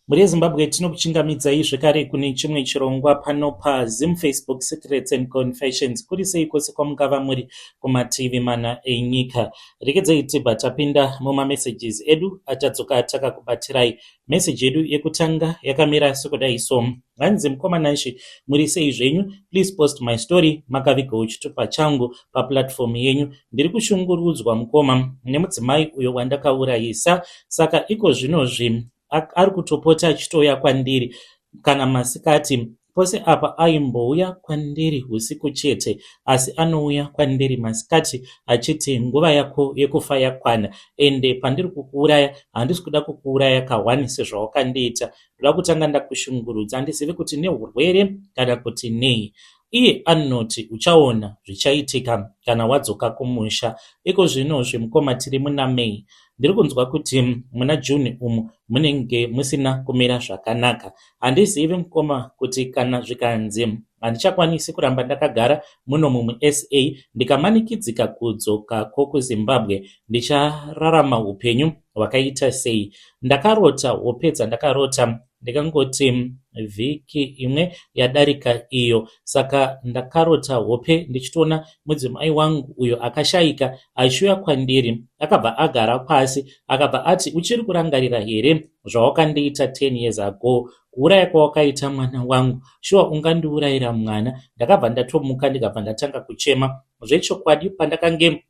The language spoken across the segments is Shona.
Mhuri yeZimbabwe, tinokuchingamidzai zvekare kune chimwe chirongwa pano paZim Facebook Secrets and Confessions. Kuri sei kwose kwamungava muri kumativi mana enyika? Rekedzai tibva tapinda mumamessages edu atadzoka takakubatirai. Meseji yedu yekutanga yakamira sekudai so. Hanzi, "Mukoma Nashe, muri sei zvenyu? Please post my story, makavigawo chitupa changu paplatform yenyu. Ndiri kushungurudzwa, mukoma, nemudzimai uyo wandakaurayisa. Saka iko zvinozvi ari kutopota achitouya kwandiri kana masikati. Pose apa aimbouya kwandiri usiku chete, asi anouya kwandiri masikati achiti, 'Nguva yako yekufa yakwana, ende pandiri kukuuraya handisi kuda kukuuraya ka1 sezvawakandiita. Ndoda kutanga ndakushungurudza.' Handizivi kuti neurwere kana kuti nei. Iye anoti, 'Uchaona zvichaitika kana wadzoka kumusha.' Iko zvinozvi, mukoma, tiri muna May. Ndiri kunzwa kuti muna June umu munenge musina kumira zvakanaka. Handizivi, mukoma, kuti kana zvikanzi handichakwanisi kuramba ndakagara munomu muSA, ndikamanikidzika kudzokako kuZimbabwe, ndichararama upenyu hwakaita sei? Ndakarota hope dzandakarota, ndikangoti vhiki imwe yadarika iyo. Saka ndakarota hope ndichitoona mudzimai wangu uyo akashayika achiuya kwandiri. Akabva agara pasi, akabva ati, 'Uchiri kurangarira here zvawakandiita 10 years ago, kuuraya kwawakaita mwana wangu? Shuwa ungandiurayira mwana?' Ndakabva ndatomuka, ndikabva ndatanga kuchema. Zvechokwadi, pandakange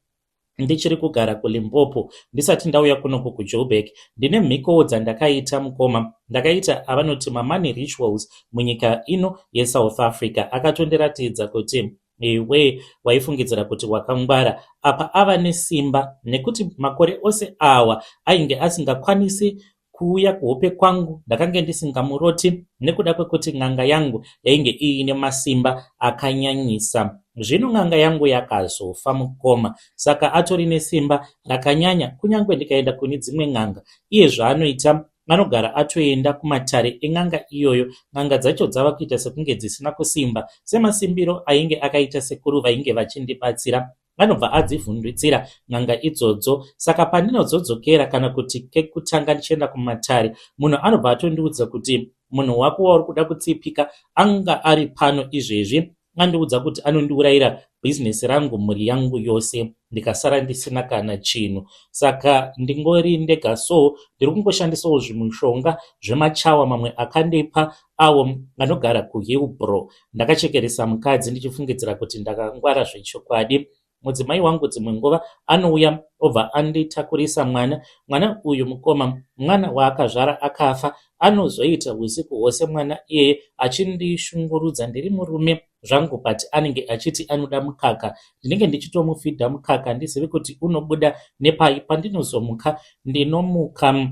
ndichiri kugara kuLimpopo ndisati ndauya kunoku kuJoburg, ndine mhikowo dzandakaita, mukoma. Ndakaita avanoti mamoney rituals munyika ino yeSouth Africa. Akatondiratidza kuti, 'Iwe waifungidzira kuti wakangwara.' Apa ava nesimba, nekuti makore ose awa ainge asingakwanisi kuuya kuhope kwangu. Ndakange ndisingamuroti nekuda kwekuti n'anga yangu yainge iine masimba akanyanyisa. Zvino n'anga yangu yakazofa, mukoma, saka atori nesimba rakanyanya. Kunyange ndikaenda kune dzimwe n'anga, iye zvaanoita, anogara atoenda kumatare en'anga iyoyo. N'anga dzacho dzava kuita sekunge dzisina kusimba semasimbiro ainge akaita sekuru vainge vachindibatsira. Anobva adzivhundutsira n'anga idzodzo. Saka pandinozodzokera, kana kuti kekutanga ndichienda kumatare, munhu anobva atondiudza kuti, 'Munhu wako wauri kuda kutsipika anga ari pano izvezvi, andiudza kuti anondiurayira bhizinesi rangu, mhuri yangu yose, ndikasara ndisina kana chinhu. Saka ndingori ndega, so ndiri kungoshandisawo zvimushonga zvemachawa mamwe akandipa awo anogara kuHillbrow. Ndakachekeresa mukadzi ndichifungidzira kuti ndakangwara zvechokwadi. Mudzimai wangu dzimwe nguva anouya, obva anditakurisa mwana. Mwana uyu, mukoma, mwana waakazvara akafa. Anozoita usiku hwose mwana iyeye achindishungurudza. Ndiri murume zvangu, but anenge achiti anoda mukaka. Ndinenge ndichitomufidha mukaka, handizivi kuti unobuda nepai. Pandinozomuka, ndinomuka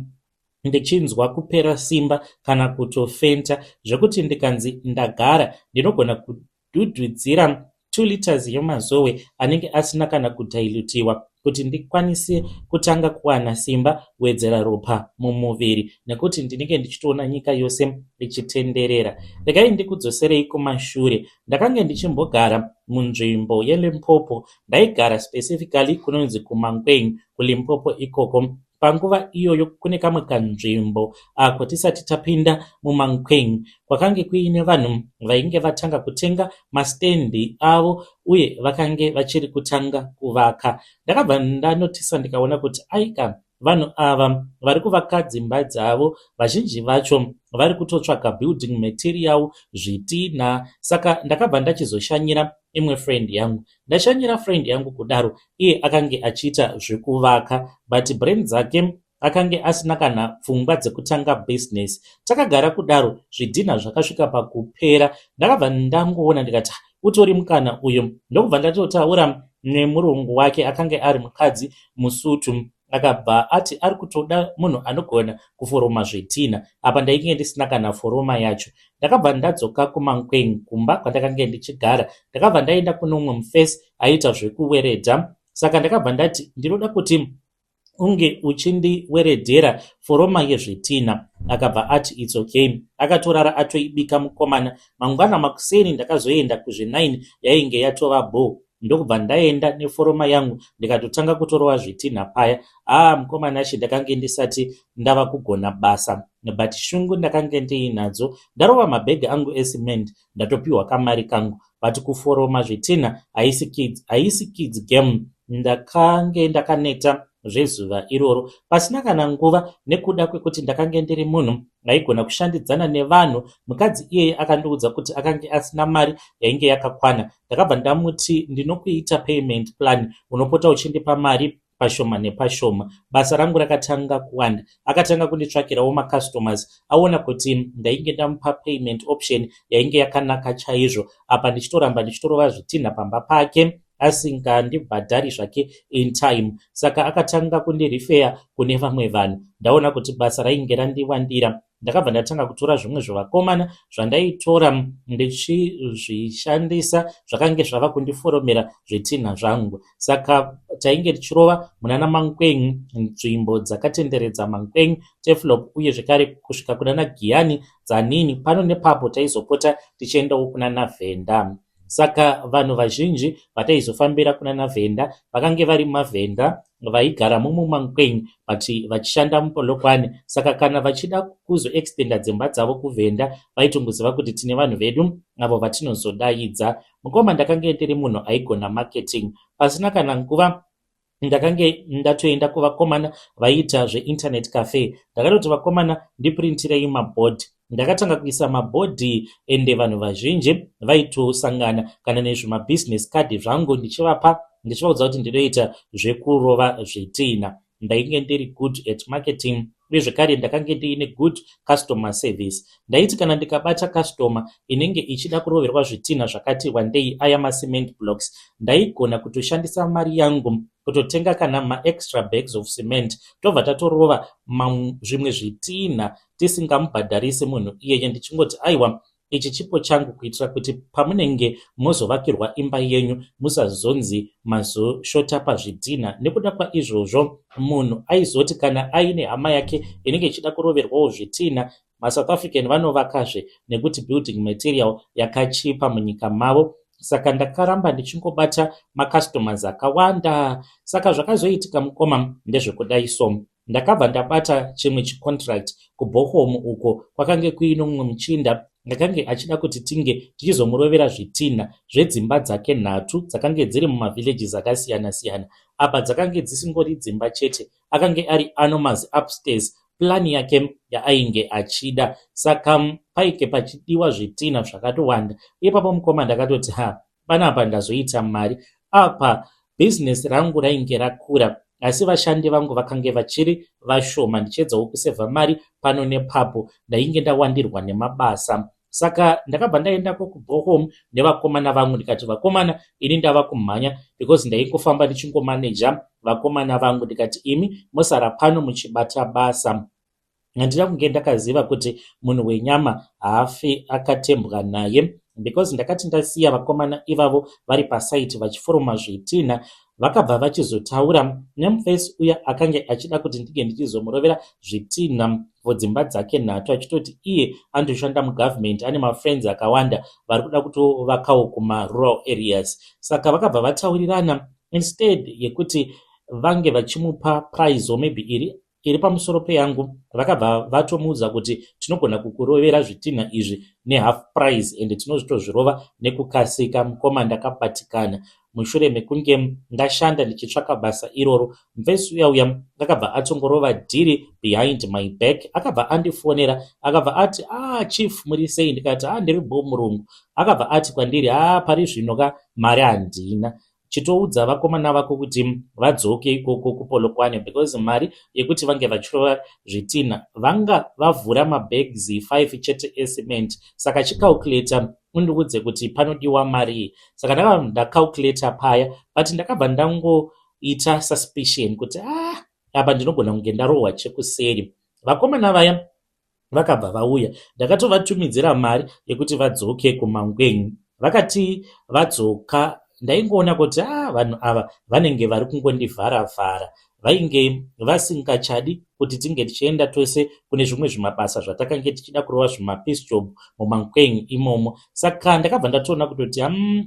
ndichinzwa kupera simba kana kutofenta, zvekuti ndikanzi ndagara, ndinogona kudhudhudzira 2 liters yemazowe anenge asina kana kudhailutiwa kuti ndikwanise kutanga kuwana simba, wedzera ropa mumuviri, nekuti ndinenge ndichitoona nyika yose ichitenderera. Regai ndikudzoserei kumashure. Ndakange ndichimbogara munzvimbo yeLimpopo. Ndaigara specifically kunonzi kuMankweng, kuLimpopo ikoko. Panguva iyoyo kune kamwe kanzvimbo ako tisati tapinda muMankweng, kwakange kuine vanhu vainge vatanga kutenga masitendi avo uye vakange vachiri kutanga kuvaka. Ndakabva ndanotisa, ndikaona kuti aika, vanhu ava vari kuvaka dzimba dzavo, vazhinji vacho vari kutotsvaga building material, zvitina. Saka ndakabva ndachizoshanyira imwe friend yangu. Ndashanyira friend yangu kudaro, iye akange achiita zvekuvaka, but brain dzake akange asina kana pfungwa dzekutanga bhizinesi. Takagara kudaro, zvidhinha zvakasvika pakupera. Ndakabva ndangoona, ndikati, utori mukana uyu, ndokubva ndatotaura nemurungu wake akange ari mukadzi muSutu. Akabva ati ari kutoda munhu anogona kuforoma zvitina. Apa ndainge ndisina kana foroma yacho. Ndakabva ndadzoka kuMankweng, kumba kwandakange ndichigara. Ndakabva ndaenda kuno umwe mufesi aiita zvekuweredha. Saka ndakabva ndati, 'Ndinoda kuti unge uchindiweredhera foroma yezvitina.' Akabva ati, 'It's okay.' Akatorara atoibika mukomana. Mangwana makuseni ndakazoenda kuzve9, yainge yatova bho. Ndokubva ndaenda neforoma yangu, ndikatotanga kutorova zvitinha paya. Aa, mukoma Nashe, ndakange ndisati ndava kugona basa, but shungu ndakange ndiinadzo. Ndarova mabhegi angu ecement, ndatopiwa kamari kangu, but kuforoma zvitinha haisi kids game. Ndakange ndakaneta zvezuva iroro. Pasina kana nguva, nekuda kwekuti ndakange ndiri munhu aigona kushandidzana nevanhu, mukadzi iyeye akandiudza kuti akange asina mari yainge yakakwana. Ndakabva ndamuti, "Ndinokuita payment plan, unopota uchindipa mari pashoma nepashoma." Basa rangu rakatanga kuwanda. Akatanga kunditsvakirawo macustomers, aona kuti ndainge ndamupa payment option yainge yakanaka chaizvo. Apa ndichitoramba ndichitorova zvitinha pamba pake, asingandibhadhari zvake in time. Saka akatanga kundirefera kune vamwe vanhu. Ndaona kuti basa rainge randiwandira, ndakabva ndatanga kutora zvimwe zvevakomana zvandaitora ndichizvishandisa, zvakange zvava kundiforomera zvitinha zvangu. Saka tainge tichirova munana Mankweng, nzvimbo dzakatenderedza Mankweng, Turfloop, uye zvekare kusvika kunana Giyani, Tzaneen. Pano nepapo taizopota tichiendawo kunana Vhenda. Saka vanhu vazhinji vataizofambira kunana Vhenda vakange vari mavhenda vaigara muMankweng, but vachishanda muPolokwane. Saka kana vachida kuzoextenda dzimba dzavo kuVhenda, vaitongoziva kuti tine vanhu vedu avo vatinozodaidza. Mukoma, ndakange ndiri munhu aigona marketing. Pasina kana nguva, ndakange ndatoenda kuvakomana vaiita zveinternet cafe. Ndakatoti, "Vakomana, ndiprintirei mabhodhi." Ndakatanga kuisa mabhodhi, ende vanhu vazhinji vaitosangana kana nezvemabusiness card zvangu ndichivapa, ndichivaudza kuti ndinoita zvekurova zvitina. Ndainge ndiri good at marketing, uye zvekare ndakange ndiine good customer service. Ndaiti kana ndikabata customer inenge ichida kuroverwa zvitinha zvakati wandei, aya macement blocks, ndaigona kutoshandisa mari yangu kutotenga kana maextra bags of cement, tobva tatorova zvimwe zvitinha tisingamubhadharisi munhu iyeye, ndichingoti, "Aiwa, ichi chipo changu kuitira kuti pamunenge mozovakirwa imba yenyu, musazonzi mazoshota pazvidhina." Nekuda kwaizvozvo, munhu aizoti kana aine hama yake inenge ichida kuroverwawo zvitinha, maSouth African vanovakazve nekuti building material yakachipa munyika mavo. Saka ndakaramba ndichingobata macustomers akawanda. Saka zvakazoitika, mukoma, ndezvekudai. So ndakabva ndabata chimwe chicontract kuBochum uko kwakange kuine mumwe muchinda akange achida kuti tinge tichizomurovera zvitinha zvedzimba dzake nhatu dzakange dziri mumavillages akasiyana-siyana. Apa dzakange dzisingori dzimba chete, akange ari ano mazi upstairs plan yake yaainge achida. Saka painge pachidiwa zvitinha zvakatowanda ipapo. Mukoma, ndakatoti, "Ha, panapa ndazoita mari." Apa bhizinesi rangu rainge rakura, asi vashandi vangu vakange vachiri vashoma. Ndichiedzawo kusevha mari pano nepapo, ndainge ndawandirwa nemabasa. Saka ndakabva ndaendako kuBochum nevakomana vangu. Ndikati, "Vakomana, ini ndava kumhanya," because ndaingofamba ndichingomaneja vakomana vangu. Ndikati, "Imi musara pano muchibata basa." Handina kunge ndakaziva kuti munhu wenyama haafi akatembwa naye, because ndakati ndasiya vakomana ivavo vari pasite vachiforoma zvitinha, vakabva vachizotaura nemufesi uya akange achida kuti ndinge ndichizomurovera zvitinha dzimba dzake nhatu, achitoti iye anotoshanda mugovernment, ane mafriends akawanda vari kuda kutovakawo kumarural areas. Saka vakabva vataurirana. Instead yekuti vange vachimupa price or maybe iri pamusoro peyangu, vakabva vatomuudza kuti, "Tinogona kukurovera zvitinha izvi nehalf price, ende tinozvitozvirova nekukasika." Mukoma, ndakabatikana. Mushure mekunge ndashanda ndichitsvaka basa iroro, mufesi uya uya akabva atongorova dhiri behind my back. Akabva andifonera, akabva ati, "Ah, chief, muri sei?" Ndikati, "A, ndiri bo, murungu." Akabva ati kwandiri, "A, pari zvino ka mari handina. Chitoudza vakomana vako kuti vadzoke ikoko kuPolokwane, because mari yekuti vange vachirova zvitinha, vanga vavhura mabags 5 chete ecement. Saka chicalculata undiudze kuti panodiwa mari." Saka ndakabva ndacalculata paya, but ndakabva ndangoita suspicion kuti, ah, apa ndinogona kunge ndarohwa chekuseri. Vakomana vaya vakabva vauya. Ndakatovatumidzira mari yekuti vadzoke kuMankweng. Vakati vadzoka, ndaingoona kuti a, ah, vanhu ava vanenge vari kungondivhara-vhara. Vainge vasingachadi kuti tinge tichienda tose kune zvimwe zvimabasa zvatakange tichida kurova zvimapiece job muMankweng imomo. Saka ndakabva ndatoona kutoti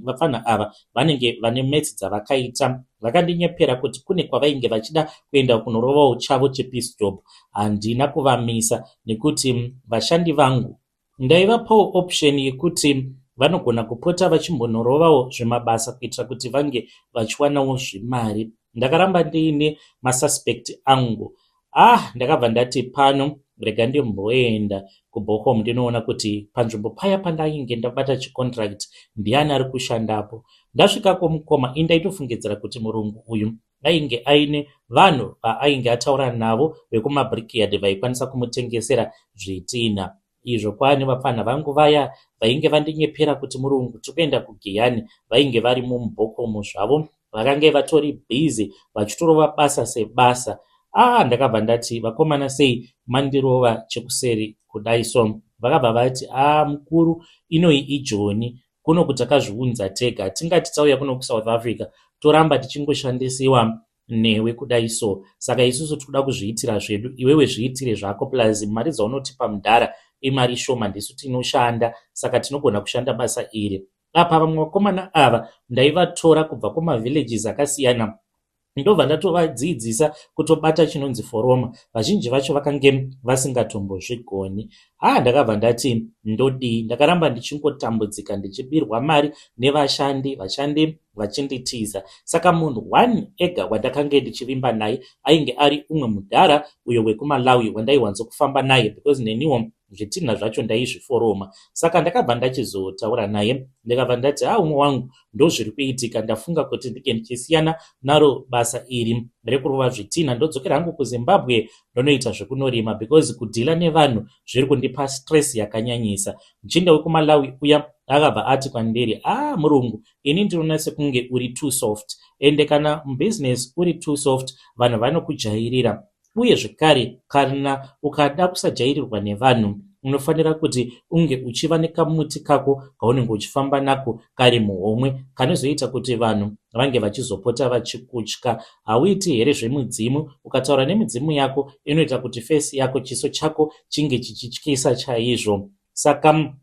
vapfanha ava vanenge vane maths dzavakaita. Vakandinyepera kuti kune kwavainge vachida kuenda kunorovawo chavo chepiece job. Handina kuvamisa nekuti vashandi vangu ndaivapawo option yekuti vanogona kupota vachimbonorovawo zvimabasa kuitira kuti vange vachiwanawo zvimari. Ndakaramba ndiine masuspect angu. Ah, ndakabva ndati pano rega ndimboenda kuBochum ndinoona kuti panzvimbo paya pandainge ndabata chicontract ndiani ari kushandapo. Ndasvikako mukoma, ini ndaitofungidzira kuti murungu uyu ainge aine vanhu vaainge ataura navo vekumabrickyard vaikwanisa kumutengesera zvitinha. Izvo kwaane vapfanha vangu vaya vainge vandinyepera kuti murungu tiri kuenda kuGiyani, vainge vari muBochum zvavo, vakange vatori busy vachitorova basa sebasa. Ah, ndakabva ndati vakomana, sei mandirova chekuseri kudai so? Vakabva vati, ah mukuru, inoyi ijoni kuno kuti takazviunza tega, tingati tauya kuno kuSouth Africa toramba tichingoshandisiwa newe kudai so? Saka isusu tikuda kuzviitira zvedu, iwewe zviitire zvako, plus mari dzaunotipa mudhara imari shoma, ndisu tinoshanda, saka tinogona kushanda basa iri. Apa vamwe vakomana ava ndaivatora kubva kumavillages akasiyana, ndobva ndatovadzidzisa kutobata chinonzi foroma. Vazhinji vacho vakange vasingatombozvigoni. Ha, ndakabva ndati ndodii? Ndakaramba ndichingotambudzika ndichibirwa mari nevashandi, vashandi vachinditiza. Saka munhu one ega wandakange ndichivimba naye ainge ari umwe mudhara uyo wekuMalawi wandaiwanzokufamba naye, because neniwo zvitinha zvacho ndaizviforoma. Saka ndakabva ndachizotaura naye, ndikabva ndati, ha umwe wangu, ndozviri kuitika, ndafunga kuti ndinge ndichisiyana naro basa iri rekurova zvitinha, ndodzokera hangu kuZimbabwe ndonoita zvekunorima, because kudhila nevanhu zviri kundipa stress yakanyanyisa. Muchinda wekuMalawi uya akabva ati kwandiri, a murungu, ini ndinoona sekunge uri too soft, ende kana mubusiness uri too soft vanhu vanokujairira. Uye zvekare kana ukada kusajairirwa nevanhu, unofanira kuti unge uchiva nekamuti kako kaunenge uchifamba nako kari muhomwe, kanozoita kuti vanhu vange vachizopota vachikutya. Hauiti here zvemudzimu? Ukataura nemidzimu yako inoita kuti face yako, chiso chako chinge chichityisa chaizvo. Saka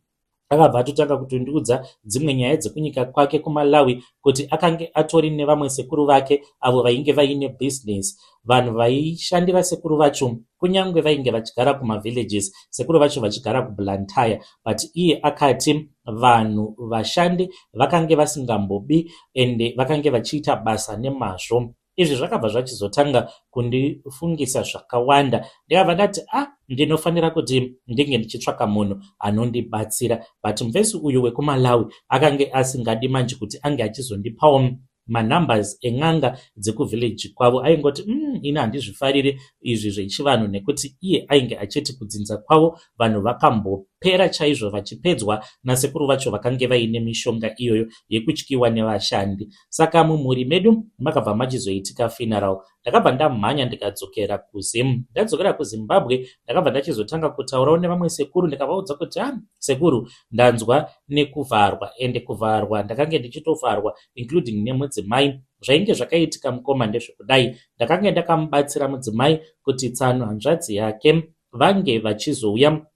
akabva atotanga kutondiudza dzimwe nyaya dzekunyika kwake kuMalawi, kuti akange atori nevamwe sekuru vake avo vainge vaine bhizinesi. Vanhu vaishandira sekuru vacho, kunyange vainge vachigara kumavillages, sekuru vacho vachigara kuBlantyre, but iye akati vanhu vashandi vakange vasingambobi ende vakange vachiita basa nemazvo. Izvi zvakabva zvachizotanga kundifungisa zvakawanda. Ndikabva ndati, ah, ndinofanira kuti ndinge ndichitsvaka munhu anondibatsira. But muvhesi uyu wekuMalawi akange asingadi manje kuti ange achizondipawo manumbers en'anga dzekuvillage kwavo. Aingoti, ini handizvifariri izvi zvechivanhu, nekuti iye ainge achiti kudzinza kwavo vanhu vakambopera chaizvo vachipedzwa nasekuru vacho vakange vaine mishonga iyoyo yekutyiwa nevashandi. Saka mumhuri medu makabva machizoitika funeral. Ndakabva ndamhanya ndikadzokera kuZim. Ndadzokera kuZimbabwe, ndakabva ndachizotanga kutaurawo nevamwe sekuru, ndikavaudza kuti, ah sekuru, ndanzwa nekuvharwa, ende kuvharwa ndakange ndichitovharwa including nemudzimai. Zvainge zvakaitika mukoma ndezvekudai, ndakange ndakamubatsira mudzimai kuti tsano hanzvadzi yake vange vachizouya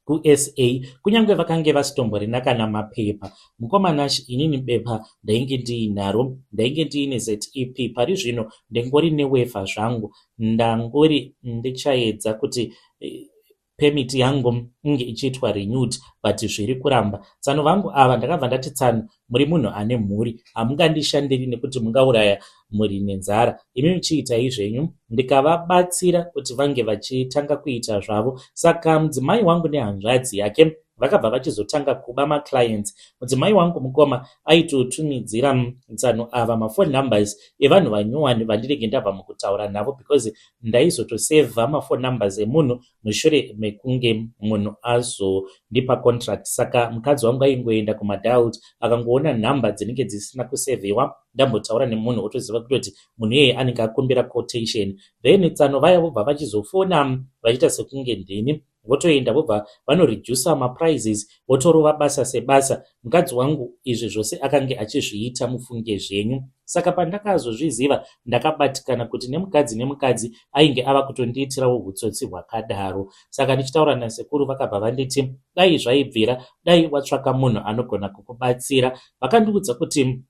kuSA, kunyange vakange vasitomborina kana mapepa. Mukoma Nash, inini bepa ndainge ndiinaro, ndainge ndiine ZEP, pari zvino ndingori newefa zvangu. Ndangori ndichaedza kuti permit yangu inge ichiitwa renewed, but zviri kuramba. Tsano vangu ava, ndakabva ndati, tsano, muri munhu ane mhuri, hamungandishandiri nekuti mungauraya mhuri nenzara. Imi muchiitai zvenyu. Ndikavabatsira kuti vange vachitanga kuita zvavo. Saka mudzimai wangu nehanzvadzi yake vakabva vachizotanga kuba maclients. Mudzimai wangu mukoma aitotumidzira tsano ava maphone numbers evanhu vanyowani vandinenge ndabva mukutaura navo, because ndaizotosevha maphone numbers emunhu mushure mekunge munhu azondipa contract. Saka mukadzi wangu aingoenda kumadialed, akangoona nhamba dzinenge dzisina kusevhiwa ndambotaura nemunhu, otoziva kutoti munhu iyeye anenge akumbira quotation. Then tsano vaya vobva vachizofona vachiita sekunge ndini. Votoenda, vobva vanoredusa maprices, votorova basa sebasa. Mukadzi wangu izvi zvose akange achizviita, mufunge zvenyu. Saka pandakazozviziva, ndakabatikana kuti nemukadzi nemukadzi ainge ava kutondiitirawo utsotsi hwakadaro. Saka ndichitaura nasekuru, vakabva vanditi dai zvaibvira, dai watsvaka munhu anogona kukubatsira. Vakandiudza kuti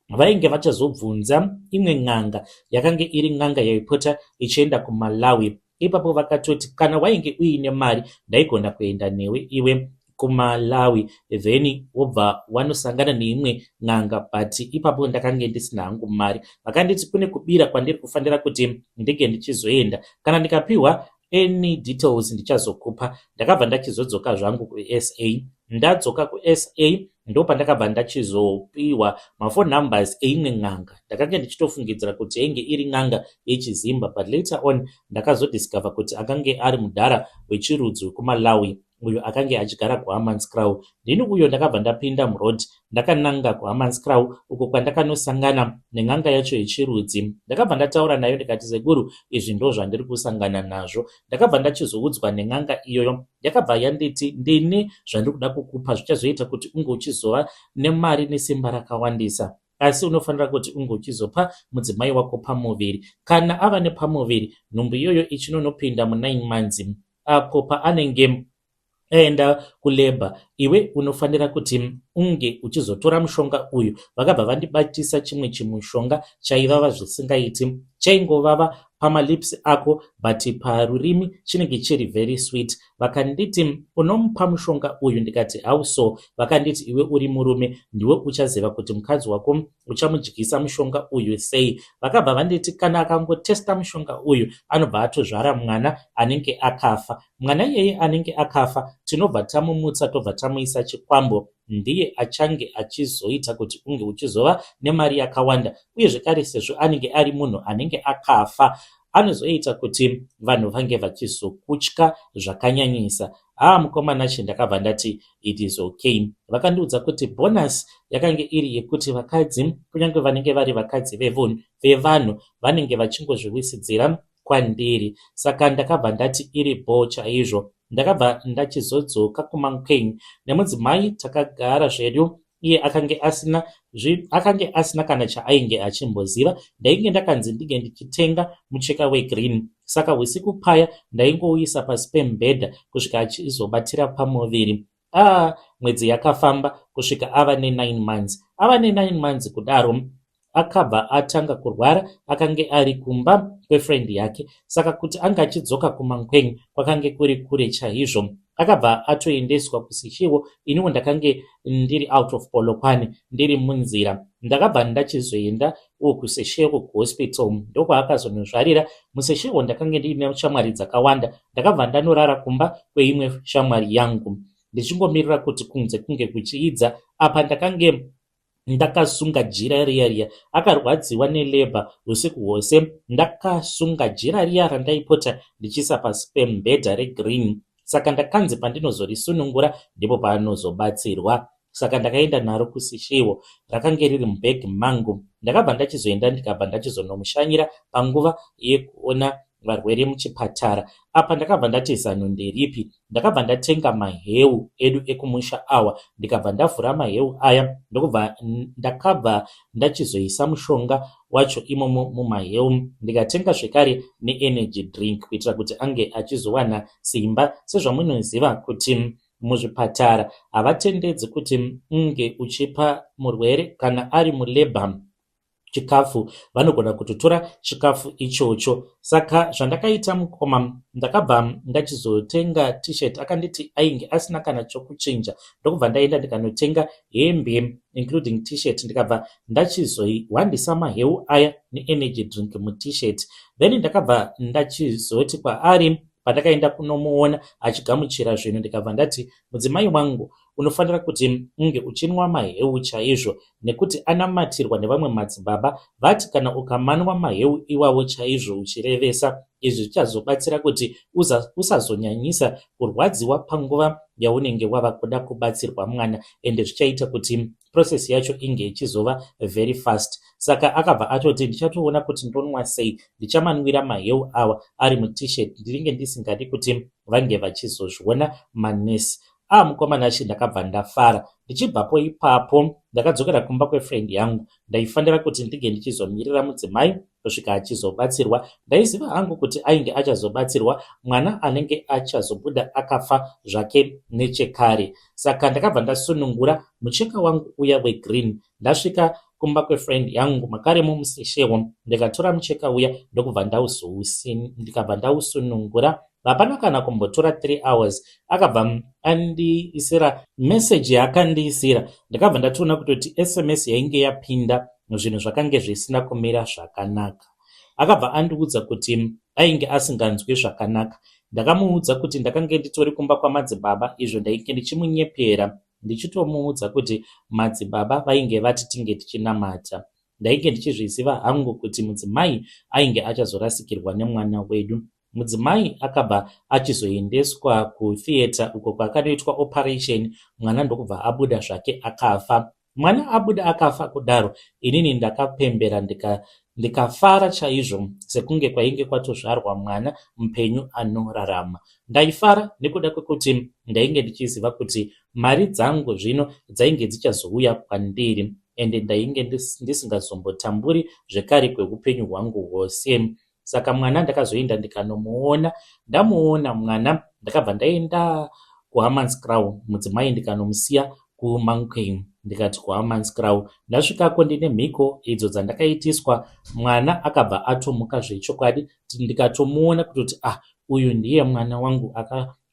vainge vachazobvunza imwe n'anga yakange iri n'anga yaipota ichienda kuMalawi. Ipapo vakatoti kana wainge uine mari, ndaigona kuenda newe iwe kuMalawi, then wobva wanosangana neimwe n'anga, but ipapo ndakange ndisina hangu mari. Vakanditi kune kubira kwandiri kufanira kuti ndinge ndichizoenda. Kana ndikapiwa any details, ndichazokupa. Ndakabva ndachizodzoka zvangu kuSA. Ndadzoka kuSA, ndo pandakabva ndachizopiwa maphone numbers eimwe n'anga. Ndakanga ndichitofungidzira kuti yainge iri n'anga yechiZimba, but later on ndakazodiscover kuti akange ari mudhara wechirudzi wekuMalawi uyo akange achigara kuHammanskraal. Ndini uyo ndakabva ndapinda muroad, ndakananga kuHammanskraal, uko kwandakanosangana nen'anga yacho yechirudzi. Ndakabva ndataura nayo, ndikati, "Sekuru, izvi ndo zvandiri kusangana nazvo." Ndakabva ndachizoudzwa nen'anga iyoyo, yakabva yanditi, "Ndine zvandiri kuda kukupa zvichazoita kuti unge uchizova nemari nesimba rakawandisa, asi unofanira kuti unge uchizopa mudzimai wako pamuviri. Kana ava nepamuviri, nhumbu iyoyo ichinonopinda mu9 months, apo paanenge aenda kulabour, iwe unofanira kuti unge uchizotora mushonga uyu." Vakabva vandibatisa chimwe chimushonga chaivava zvisingaiti, chaingovava pamalips ako, but parurimi chinenge chiri very sweet. Vakanditi, "Unomupa mushonga uyu." Ndikati, "How so?" Vakanditi, "Iwe uri murume, ndiwe uchaziva kuti mukadzi wako uchamudyisa mushonga uyu sei." Vakabva vanditi kana akangotesta mushonga uyu, anobva atozvara mwana anenge akafa. Mwana iyeye anenge akafa, tinobva tamumutsa, tobva tamuisa chikwambo. Ndiye achange achizoita kuti unge uchizova nemari yakawanda. Uye zvekare, sezvo anenge ari munhu anenge akafa, anozoita kuti vanhu vange vachizokutya zvakanyanyisa. Haa, mukomana che, ndakabva ndati it is okay. Vakandiudza kuti bonus yakange iri yekuti vakadzi, kunyange vanenge vari vakadzi vevanhu, vanenge vachingozviwisidzira kwandiri. Saka ndakabva ndati iri bho chaizvo. Ndakabva ndachizodzoka kuMankweng nemudzimai. Takagara zvedu. Iye akange asina kana chaainge achimboziva. Ndainge ndakanzi ndinge ndichitenga mucheka wegreen, saka usiku paya ndaingouisa pasi pemubhedha kusvika achizobatira pamuviri. Aa, mwedzi yakafamba kusvika ava ne9 months. Ava ne9 months kudaro, akabva atanga kurwara. Akange ari kumba kwefriend yake, saka kuti anga achidzoka kuMankweng kwakange kuri kure chaizvo. Akabva atoendeswa kuSeshego. Iniwo ndakange ndiri out of Polokwane, ndiri munzira. Ndakabva ndachizoenda kuSeshego kuhospital, ndokwaakazonozvarira muSeshego. Ndakange ndiine shamwari dzakawanda. Ndakabva ndanorara kumba kweimwe shamwari yangu, ndichingomirira kuti kunze kunge kuchiidza. Apa ndakange ndakasunga jira riya riya. Akarwadziwa nelabour usiku hwose. Ndakasunga jira riya randaipota ndichiisa pasi pemubhedha regreen, saka ndakanzi pandinozorisunungura ndipo paanozobatsirwa. Saka ndakaenda naro kuSeshego, rakange riri mubhegi mangu. Ndakabva ndachizoenda, ndikabva ndachizonomushanyira panguva yekuona varwere muchipatara. Apa ndakabva ndati zano nderipi? Ndakabva ndatenga maheu edu ekumusha awa, ndikabva ndavhura maheu aya, ndokubva ndakabva ndachizoisa mushonga wacho imomo mumaheu. Ndikatenga zvekare neenergy drink kuitira kuti ange achizowana simba. Sezvamunoziva kuti muzvipatara havatendedzi kuti unge uchipa murwere kana ari mulabour chikafu, vanogona kutotora chikafu ichocho. Saka zvandakaita, mukoma, ndakabva ndachizotenga T-shirt. Akanditi ainge asina kana chokuchinja, ndokubva ndaenda ndikanotenga hembe including T-shirt, ndikabva ndachizohwandisa maheu aya neenergy drink muT-shirt. Then ndakabva ndachizoti kwaari, pandakaenda kunomuona achigamuchira zvinhu, ndikabva ndati, "Mudzimai wangu, unofanira kuti unge uchinwa maheu chaizvo, nekuti anamatirwa nevamwe madzibaba. Vati kana ukamanwa maheu iwawo chaizvo uchirevesa, izvi zvichazobatsira kuti usazonyanyisa kurwadziwa panguva yaunenge wava kuda kubatsirwa mwana, ende zvichaita kuti process yacho inge ichizova very fast." Saka akabva atoti, "Ndichatoona kuti ndonwa sei. Ndichamanwira maheu awa ari muT-shirt. Ndinenge ndisingadi kuti vanhu vaone." vange vachizozviona manesi. Ah mukoma Nashe ndakabva ndafara. Ndichibvapo ipapo ndakadzokera kumba kwefriend yangu. Ndaifanira kuti ndinge ndichizomirira mudzimai kusvika achizobatsirwa. Ndaiziva hangu kuti ainge achazobatsirwa mwana anenge achazobuda akafa zvake nechekare. Saka ndakabva ndasunungura mucheka wangu uya wegreen. Ndasvika kumba kwefriend yangu makaremo muSeshewo ndikatora mucheka uya ndokubva ndikabva ndausunungura. Hapana kana kumbotora 3 hours akabva andiisira message yaakandiisira ndakabva ndatoona kutoti sms yainge yapinda zvinhu zvakange zvisina kumira zvakanaka. Akabva andiudza kuti ainge asinganzwi zvakanaka. Ndakamuudza kuti ndakange nditori kumba kwamadzibaba izvo ndainge ndichimunyepera ndichitomuudza kuti madzibaba vainge vati tinge tichinamata. Ndainge ndichizviziva hangu kuti mudzimai ainge achazorasikirwa nemwana wedu. Mudzimai akabva achizoendeswa kutheatre uko kwaakanoitwa operation mwana ndokubva abuda zvake akafa. Mwana abuda akafa kudaro inini ndakapembera ndikafara chaizvo sekunge kwainge kwatozvarwa mwana mupenyu anorarama. Ndaifara nekuda kwekuti ndainge ndichiziva kuti mari dzangu zvino dzainge dzichazouya kwandiri ende ndainge ndisingazombotamburi zvekare kweupenyu hwangu hwose. Saka mwana ndakazoenda ndikanomuona. Ndamuona mwana ndakabva ndaenda kuHammanskraal mudzimai ndikanomusiya kuMankweng ndikati kuHammanskraal. Ndasvikako ndine mhiko idzo dzandakaitiswa mwana akabva atomuka zvechokwadi ndikatomuona kutoti ah uyu ndiye mwana wangu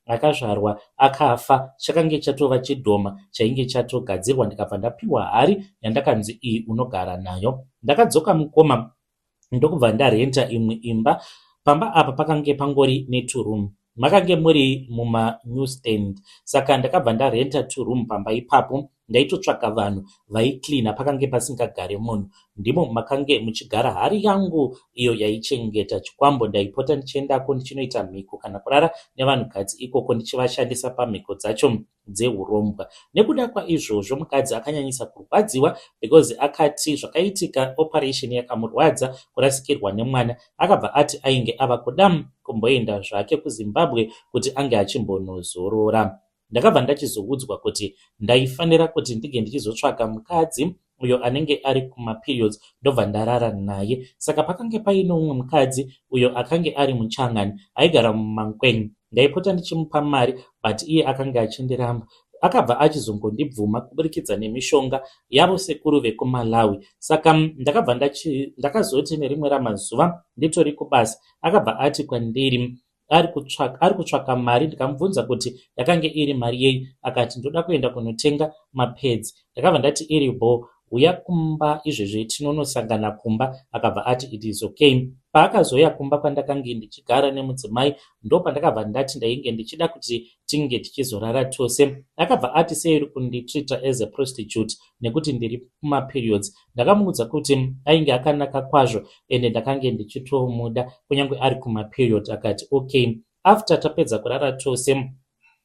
akazvarwa akafa chakange chatova chidhoma chainge chatogadzirwa ndikabva ndapiwa hari yandakanzi iyi unogara nayo. Ndakadzoka mukoma ndokubva ndarenta imwe imba. Pamba apa pakange pangori neturoom. Makange muri mumanew stand saka ndakabva ndarenta turoom pamba ipapo. Ndaitotsvaka vanhu vaicleana pakange pasingagari munhu. Ndimo makange muchigara hari yangu iyo yaichengeta chikwambo. Ndaipota ndichiendako ndichinoita mhiko kana kurara nevanhukadzi ikoko ndichivashandisa pamhiko dzacho dzehurombwa. Nekuda kwaizvozvo mukadzi akanyanyisa kurwadziwa because akati zvakaitika operation yakamurwadza kurasikirwa nemwana. Akabva ati ainge ava kuda kumboenda zvake kuZimbabwe kuti ange achimbonozorora. Ndakabva ndachizoudzwa kuti ndaifanira kuti ndinge ndichizotsvaka mukadzi uyo anenge ari kumaperiods ndobva ndarara naye. Saka pakange paine umwe mukadzi uyo akange ari muchangani aigara muMankweng. Ndaipota ndichimupa mari but iye akange achindiramba. Akabva achizongondibvuma kuburikidza nemishonga yavo sekuru vekuMalawi. Saka ndakabva ndakazoti nerimwe ramazuva nditori kubasa akabva ati kwandiri ari kutsvaka mari ndikamubvunza kuti yakange iri mari yei akati ndoda kuenda kunotenga mapads. Ndakabva ndati iri bho uya kumba izvezvi tinonosangana kumba akabva ati it is okay. Paakazouya kumba kwandakange ndichigara nemudzimai ndopandakabva ndati ndainge ndichida kuti tinge tichizorara tose. Akabva ati sei uri kunditreata as a prostitute nekuti ndiri kumaperiods. Ndakamuudza kuti ainge akanaka kwazvo ende ndakange ndichitomuda kunyange ari kumaperiod akati okay. After tapedza kurara tose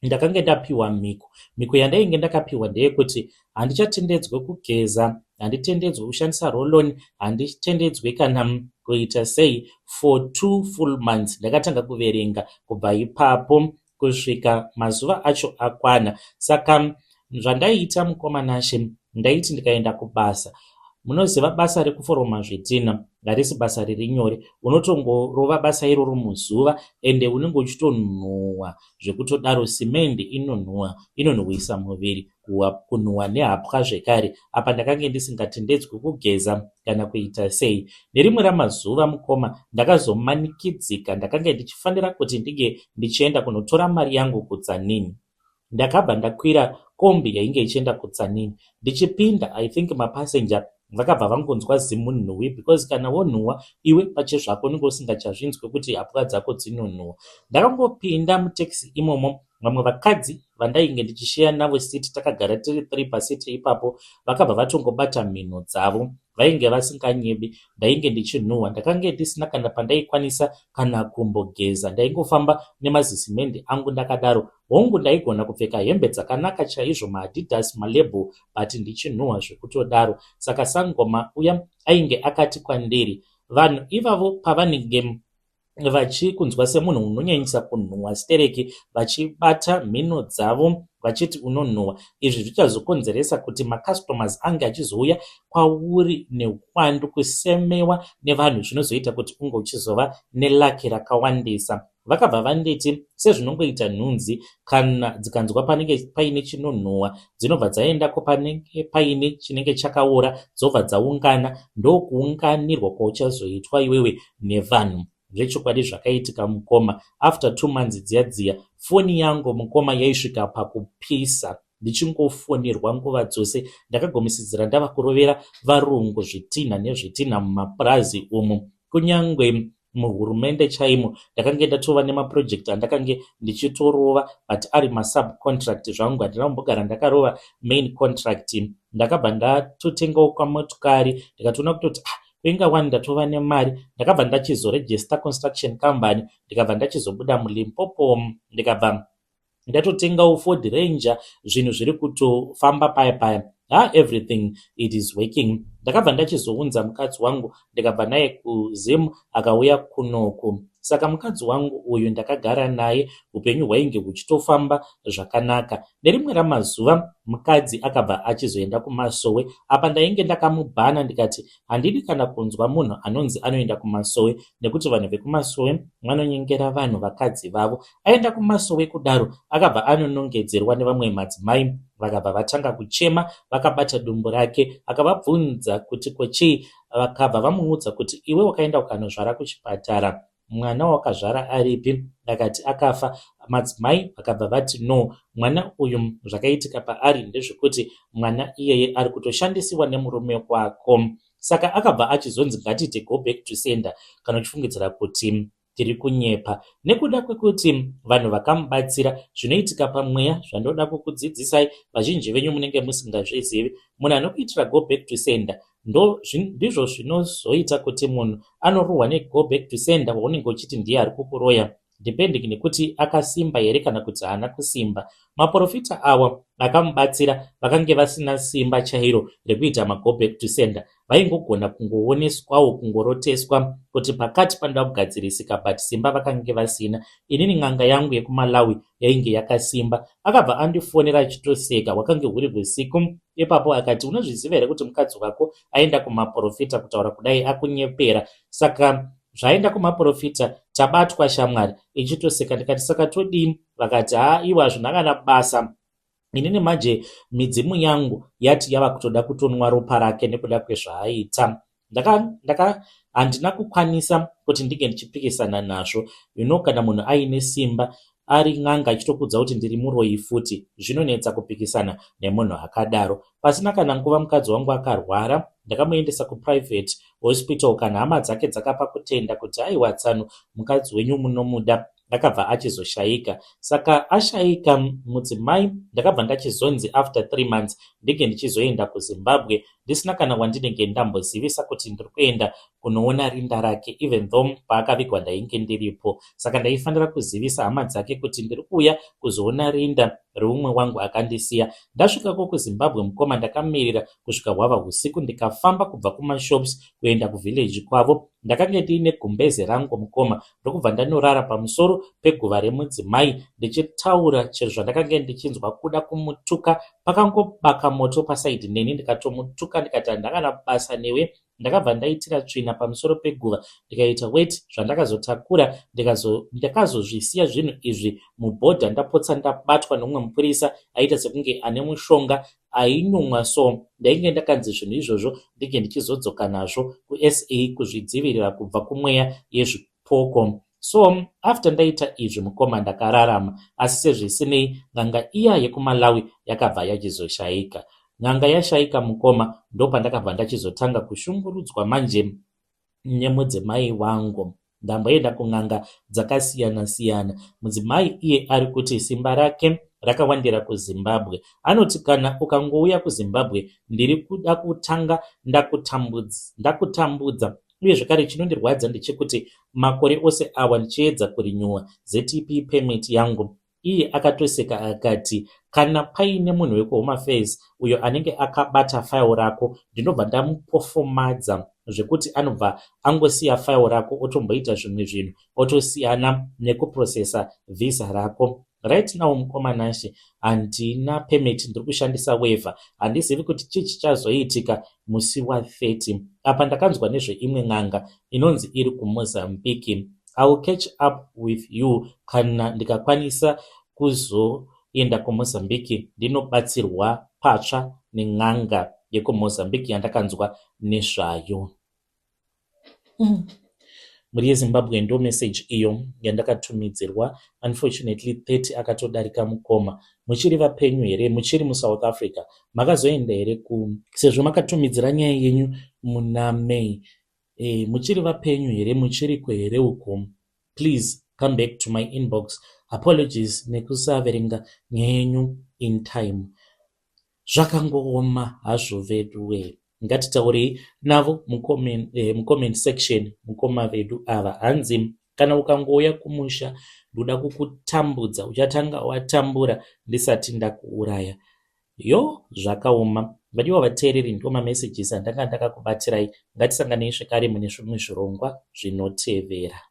ndakange ndapiwa mhiko. Mhiko yandainge ndakapiwa ndeyekuti handichatendedzwe kugeza, handitendedzwe kushandisa roll-on, handitendedzwe kana kuita sei for 2 full months. Ndakatanga kuverenga kubva ipapo kusvika mazuva acho akwana. Saka zvandaiita mukoma Nashe ndaiti ndikaenda kubasa munoziva basa rekuforoma zvidhina harisi basa riri nyore unotongorova basa iroro muzuva ende unenge uchitonhuhwa zvekutodaro simendi inonhuhwa inonhuhwisa muviri kunhuhwa nehapwa zvekare apa ndakange ndisingatendedzwi kugeza kana kuita sei nerimwe ramazuva mukoma ndakazomanikidzika ndakange ndichifanira kuti ndinge ndichienda kunotora mari yangu kuTsanini ndakabva ndakwira kombi yainge ichienda kuTsanini ndichipinda I think mapassenger vakabva vangonzwa zimunhuhwi because kana wonhuhwa iwe pachezvako unenge usingachazvinzwi kuti hapwa dzako dzinonhuhwa ndakangopinda mutekisi imomo vamwe vakadzi vandainge ndichisheya navo seat takagara tiri 3 paseat ipapo vakabva vatongobata mhino dzavo vainge vasinganyebi ndainge ndichinhuhwa ndakange ndisina kana pandaikwanisa kana kumbogeza ndaingofamba nemazisimende angu ndakadaro hongu ndaigona kupfeka hembe dzakanaka chaizvo maAdidas malabel but ndichinhuhwa zvekutodaro saka sangoma uya ainge akati kwandiri vanhu ivavo pavanenge Vachikunzwa semunhu unonyanyisa kunhuhwa stereki, vachibata mhino dzavo vachiti unonhuhwa. Izvi zvichazokonzeresa kuti macustomers ange achizouya kwauri neuwandu, kusemewa nevanhu, zvinozoita kuti unge uchizova nelucky rakawandisa. Vakabva vanditi sezvinongoita nhunzi, kana dzikanzwa panenge paine chinonhuhwa, dzinobva dzaendako panenge paine chinenge chakaora, dzobva dzaungana. Ndokuunganirwa kwauchazoitwa iwewe nevanhu. Zvechokwadi zvakaitika, mukoma. After 2 months dziya dziya, foni yangu, mukoma, yaisvika pakupisa, ndichingofonirwa nguva dzose. Ndakagumisidzira ndava kurovera varungu zvitinha nezvitinha mumapurazi umu. Kunyange muhurumende chaimo ndakange ndatova nemaproject andakange ndichitorova, but ari masubcontract zvangu. Handina kumbogara ndakarova main contract. Ndakabva ndatotengawo kamotokari, ndikatoona kutoti, ah, kuinga wani ndatova nemari. Ndakabva ndachizoregister construction company, ndikabva ndachizobuda muLimpopo, ndikabva ndatotengawo Ford Ranger. Zvinhu zviri kutofamba paya paya. Ha, everything, it is working. Ndakabva ndachizounza mukadzi wangu, ndikabva naye kuZim, akauya kunoku. Saka mukadzi wangu uyu ndakagara naye, upenyu hwainge huchitofamba zvakanaka. Nerimwe ramazuva mukadzi akabva achizoenda kumasowe. Apa ndainge ndakamubhana, ndikati handidi kana kunzwa munhu anonzi anoenda kumasowe, nekuti vanhu vekumasowe vanonyengera vanhu vakadzi vavo. Aenda kumasowe kudaro, akabva anonongedzerwa nevamwe madzimai, vakabva vatanga kuchema vakabata dumbu rake. Akavabvunza kuti kochii. Vakabva vamuudza kuti, "Iwe wakaenda ukanozvara kuchipatara, mwana wakazvara aripi?" Akati akafa. Madzimai vakabva vati, "No, mwana uyu zvakaitika paari ndezvekuti mwana iyeye ari kutoshandisiwa nemurume wako." Saka akabva achizonzi ngatiite go back to sender. Kana uchifungidzira kuti tiri kunyepa, nekuda kwekuti vanhu vakamubatsira, zvinoitika pamweya zvandoda kukudzidzisai, vazhinji venyu munenge musingazvizivi. Munhu anokuitira go back to sender, ndizvo zvinozoita kuti munhu anorohwa nego back to sender waunenge uchiti ndiye ari kukuroya, depending nekuti akasimba here kana kuti haana kusimba. Maprofita awa akamubatsira vakange vasina simba chairo rekuita mago back to sender. Vaingogona kungooneswawo, kungoroteswa kuti pakati panoda kugadzirisika, but simba vakange vasina. Inini n'anga yangu yekuMalawi yainge yakasimba. Akabva andifonera achitoseka, hwakange huri usiku ipapo. Akati, "Unozviziva here kuti mukadzi wako aenda kumaprofita? Kutaura kudai akunyepera. Saka zvaenda kumaprofita, tabatwa shamwari." Ichitoseka. Ndikati, "Saka todii?" Vakati, "Ha, iwe, hazvina kana basa. Inini manje midzimu yangu yati yava kutoda kutonwa ropa rake nekuda kwezvaaita." Handina kukwanisa kuti ndinge ndichipikisana nazvo. Kana munhu aine simba, ari n'anga, achitokudza kuti ndiri muroyi futi, zvinonetsa kupikisana nemunhu akadaro. Pasina kana nguva mukadzi wangu akarwara. Ndakamuendesa kuprivate hospital. Kana hama dzake dzakapa kutenda kuti, "Aiwa tsano, mukadzi wenyu munomuda." Akabva achizoshayika. Saka ashayika mudzimai, ndakabva ndachizonzi after 3 months ndinge ndichizoenda kuZimbabwe, ndisina kana wandinenge ndambozivisa kuti ndiri kuenda kunoona rinda rake, even though paakavigwa ndainge ndiripo. Saka ndaifanira kuzivisa hama dzake kuti ndiri kuuya kuzoona rinda reumwe wangu akandisiya. Ndasvikako kuZimbabwe, mukoma, ndakamirira kusvika hwava usiku, ndikafamba kubva kumashops kuenda kuvillage kwavo. Ndakange ndiine gumbeze rangu, mukoma, ndokubva ndanorara pamusoro peguva remudzimai, ndichitaura chero zvandakange ndichinzwa kuda kumutuka. Pakangobaka moto paside neni, ndikatomutuka, ndikati, "Handakana basa newe." Ndakabva ndaitira tsvina pamusoro peguva, ndikaita weti. Zvandakazotakura, ndakazozvisiya zvinhu izvi mubhodha. Ndapotsa ndabatwa nomumwe mupurisa aita sekunge ane mushonga ainumwa. So ndainge ndakanzi zvinhu izvozvo ndinge ndichizodzoka nazvo kuSA kuzvidzivirira kubva kumweya yezvipoko. So after ndaita izvi, mukoma, ndakararama. Asi sezvisinei, n'anga iya yekuMalawi yakabva yachizoshayika. N'anga yashayika, mukoma, ndopandakabva ndachizotanga kushungurudzwa manje nemudzimai wangu. Ndamboenda kun'anga dzakasiyana-siyana. Mudzimai iye ari kuti simba rake rakawandira kuZimbabwe. Anoti kana ukangouya kuZimbabwe, ndiri kuda kutanga ndakutambudza. Uye zvekare chinondirwadza ndechekuti makore ose awa ndichiedza kurenewa ZTP permit yangu. Iye akatoseka akati, "Kana paine munhu wekuHome Affairs uyo anenge akabata file rako, ndinobva ndamupofomadza." Zvekuti anobva angosiya file rako, otomboita zvimwe zvinhu, otosiyana nekuprocessa visa rako. Right now, mukoma Nashe, handina permit, ndiri kushandisa waiver. Handizivi kuti chii chichazoitika musi wa30. Apa ndakanzwa nezveimwe n'anga inonzi iri kuMozambique. I will catch up with you kana ndikakwanisa kuzoenda kuMozambique ndinobatsirwa patsva nen'anga yekuMozambique yandakanzwa nezvayo. Mhuri yeZimbabwe, ndo message iyo yandakatumidzirwa. Unfortunately, 30 akatodarika. Mukoma, muchiri vapenyu here? Muchiri muSouth Africa? Makazoenda here ku sezvo makatumidzira nyaya yenyu muna May? Muchiri vapenyu here? Muchiriko here uko? Please come back to my inbox. Apologies nekusaverenga nyaya yenyu in time. Zvakangooma hazvo vedu. Ngatitaurei navo mucomment section. Mukoma vedu ava, hanzi kana ukangouya kumusha ndoda kukutambudza, uchatanga watambura ndisati ndakuuraya. Yo, zvakaoma. Vadiwa vateereri, ndo mamessages andanga ndakakubatirai. Ngatisanganei zvekare mune zvimwe zvirongwa zvinotevera.